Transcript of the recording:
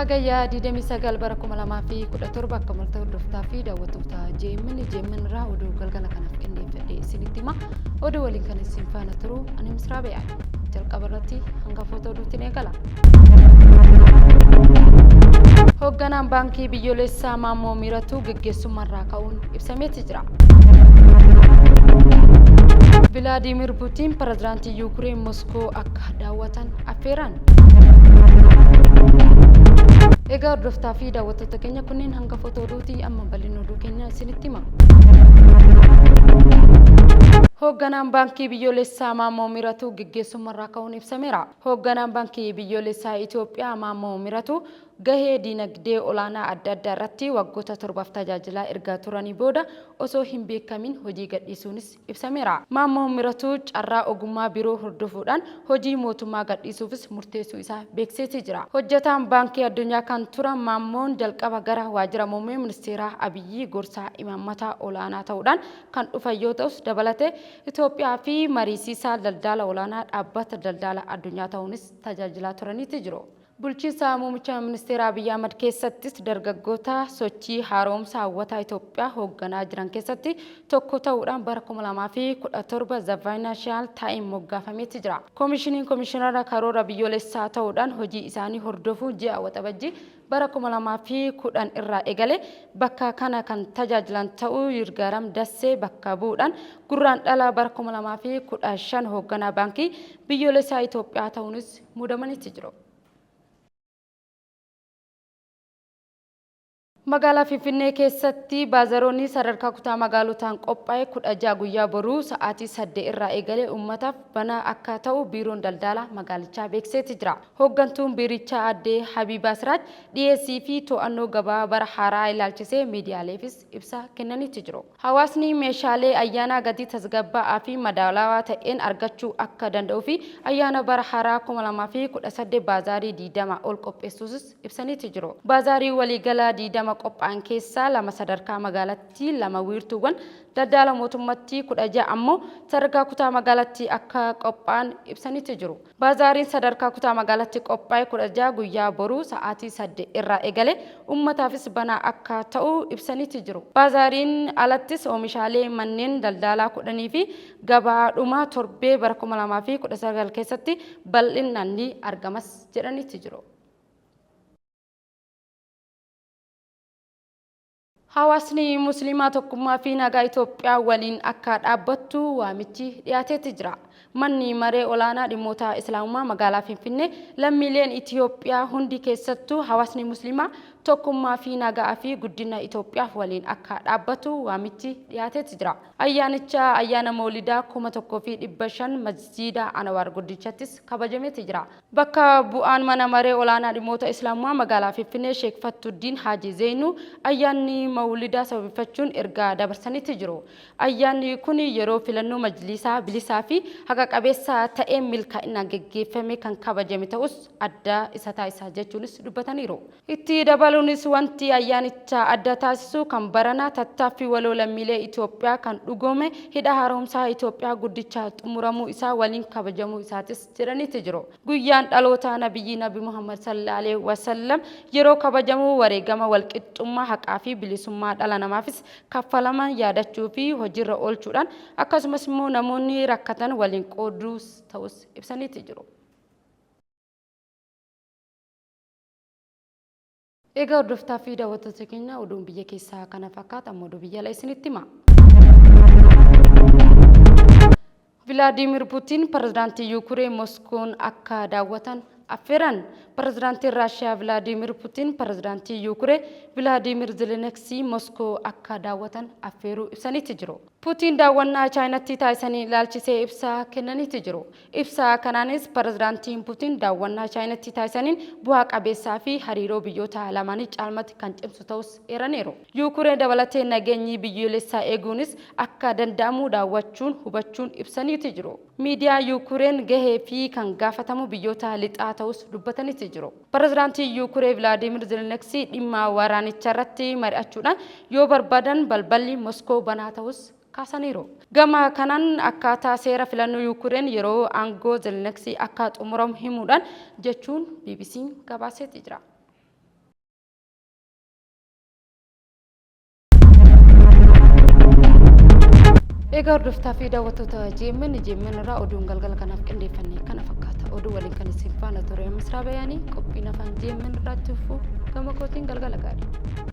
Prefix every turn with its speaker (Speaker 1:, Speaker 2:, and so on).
Speaker 1: Hagayya 29 bara 2017 akka malta hordoftaa fi daawwattoota JMN JMN irraa oduu galgala kanaaf qindeeffadhe isinitti hima. Oduu waliin kan isin faana turu ani Misraa Be'aa. Jalqaba irratti hangafoota oduutiin eegala. Hoogganaan baankii biyyoolessaa Maammoo Miiratuu geggeessummaarraa ka'uun ibsameeti jira. Vilaadiimir Putiin pirezidaantii Yuukireen Moskoo akka daawwatan affeeran. Egaa hordoftaa fi daawwattoota keenya kunneen hangafoota oduuti amma bal'ina oduu keenya isinitti hima. Hoogganaan baankii biyyoolessaa Maammoo Miratuu geggeessummaarraa ka'uun ibsameera. Hoogganaan Baankii Biyyoolessaa Itoophiyaa Maammoo Miratuu gahee diinagdee olaanaa adda addaa irratti waggoota torbaaf tajaajilaa erga turanii booda osoo hin beekamiin hojii gadhiisuunis ibsameera. Maammoo Miratuu carraa ogummaa biroo hordofuudhaan hojii mootummaa gadhiisuufis murteessuu isaa beeksiseeti jira. Hojjetaan Baankii Addunyaa kan turan Maammoon jalqaba gara waajjira muummee ministeeraa Abiyyii gorsaa imaammataa olaanaa ta'uudhaan kan dhufan yoo ta'us dabalatee Itoophiyaa fi mariisiisaa daldaala olaanaa dhaabbata daldaala addunyaa ta'uunis tajaajilaa turaniiti jiru. Bulchiinsa Muummicha Ministeera Abiy Ahmad keessattis dargaggoota sochii haaromsa hawwataa Itoophiyaa hoogganaa jiran keessatti tokko ta'uudhaan bara 2017 The Financial Times moggaafameeti jira. Komishiniin Komishinara Karoora Biyyoolessaa ta'uudhaan hojii isaanii hordofuun ji'a Waxabajjii bara 2010 irraa eegalee bakka kana kan tajaajilan ta'uu Yirgaaram Dassee bakka bu'uudhaan Gurraandhala bara 2015 hoogganaa Baankii Biyyoolessaa Itoophiyaa ta'uunis muudamaniiti jiru. Magaalaa Finfinnee keessatti baazaroonni sadarkaa kutaa magaalotaan qophaa'e 16 guyyaa boruu sa'aatii 8 irraa eegalee uummataaf banaa akka ta'u Biiroon Daldalaa magaalichaa beeksiseeti jira. Hooggantuun biirichaa Aadde Habiibaa Siraaj dhiyeessii fi to'annoo gabaa bara haaraa ilaalchisee miidiyaaleefis ibsa kennaniiti jiru. Hawaasni meeshaalee ayyaanaa gatii tasgabbaa'aa fi madaalawaa ta'een argachuu akka danda'uu fi ayyaana bara haaraa 2018 baazaarii 20 ol qopheessuusis ibsaniiti jiru. Baazaarii waliigala 20 qophaa'an keessaa 2 sadarkaa magaalatti, 2 wiirtuuwwan daldala mootummatti, 16 ammoo sadarkaa kutaa magaalatti akka qophaa'an ibsaniiti jiru. Baazaariin sadarkaa kutaa magaalatti qophaa'e 16 guyyaa boruu sa'aatii 8 irraa eegalee ummataafis banaa akka ta'u ibsaniiti jiru. Baazaariin alattis oomishaalee manneen daldaalaa 10 fi gabaa dhuma torbee bara 2019 keessatti bal'innaan ni argamas jedhaniiti jiru. Hawaasni Musliimaa tokkummaa fi nagaa Itoophiyaa waliin akka dhaabbattu waamichi dhiyaateeti jira. Manni Maree Olaanaa Dhimmoota Islaamummaa Magaalaa Finfinnee lammiileen Itoophiyaa hundi keessattuu hawaasni Musliimaa tokkummaa fi nagaa fi guddina Itoophiyaaf waliin akka dhaabbatu waamichi dhiyaateeti jira. Ayyaanicha ayyaana Mawlidaa 1500 Masjiida Anawaar Guddichattis kabajameeti jira. Bakka bu'aan Mana Maree Olaanaa Dhimmoota Islaamummaa Magaalaa Finfinnee Sheek Fattuddiin Haaji Zeeynuu ayyaanni Mawulidaa sababeeffachuun ergaa dabarsaniiti jiru. Ayyaanni kun yeroo filannoo majliisaa bilisaa fi haqa qabeessa ta'een milkaa'inaan geggeeffame kan kabajame ta'us adda isa taasisa jechuunis dubbataniiru. Itti dabaluunis wanti ayyaanicha adda taasisu kan baranaa tattaaffii waloo lammiilee Itoophiyaa kan dhugoome hidha haaromsaa Itoophiyaa guddicha xumuramuu isaa waliin kabajamuu isaatis jedhaniiti jiru. Guyyaan dhaloota Nabiyyii Nabi Muhammad sallallahu alaihi wasallam yeroo kabajamu wareegama walqixxummaa haqaa fi bilisummaa dhala namaafis kaffalaman yaadachuu fi hojiirra oolchuudhaan akkasumas immoo namoonni rakkatan waliin qooduus ta'us ibsaniiti jiru. Egaa hordoftaa fi daawwattoota keenya oduun biyya keessaa kana fakkaata amma oduu biyya alaa isinitti hima. Vilaadiimir Putiin pirezidaantii Yuukureen Moskoon akka daawwatan affeeran. Pirezidaantiin Raashiyaa Vilaadiimir Putiin pirezidaantii Yuukuree Vilaadiimir Zelenskii Moskoo akka daawwatan affeeruu ibsaniiti jiru. Putiin daawwannaa Chaayinatti taasisanii ilaalchisee ibsa kennaniiti jiru. Ibsa kanaanis Pirezidaantiin Putiin daawwannaa Chaayinatti taasisaniin bu'aa qabeessaa fi hariiroo biyyoota lamaanii caalmatti kan cimsu ta'us eeraniiru. Yuukureen dabalatee nageenyi biyyoolessaa eeguunis akka danda'amu daawwachuun hubachuun ibsaniiti jiru. Miidiyaa Yuukureen gahee fi kan gaafatamu biyyoota lixaa ta'us dubbataniiti jiru. Pirezidaantiin Yuukuree Vilaadiimir Zeleniksii dhimma waraanicharratti mari'achuudhaan yoo barbaadan balballi Moskoo banaa ta'us kaasaniiru. Gama kanaan akkaataa seera filannoo Yuukureen yeroo aangoo Zeleniksii akka xumuramu himuudhaan jechuun BBC'n gabaaseeti jira. Egaa hordoftaa fi daawwattoota GMN, GMN irraa oduun galgala kanaaf qindeeffanne kana fakkaata. Oduu waliin kan isin faana ture Misraa Bayaanii. Qophiin afaan GMN irraatti fufuu gama kootiin galgala gaarii.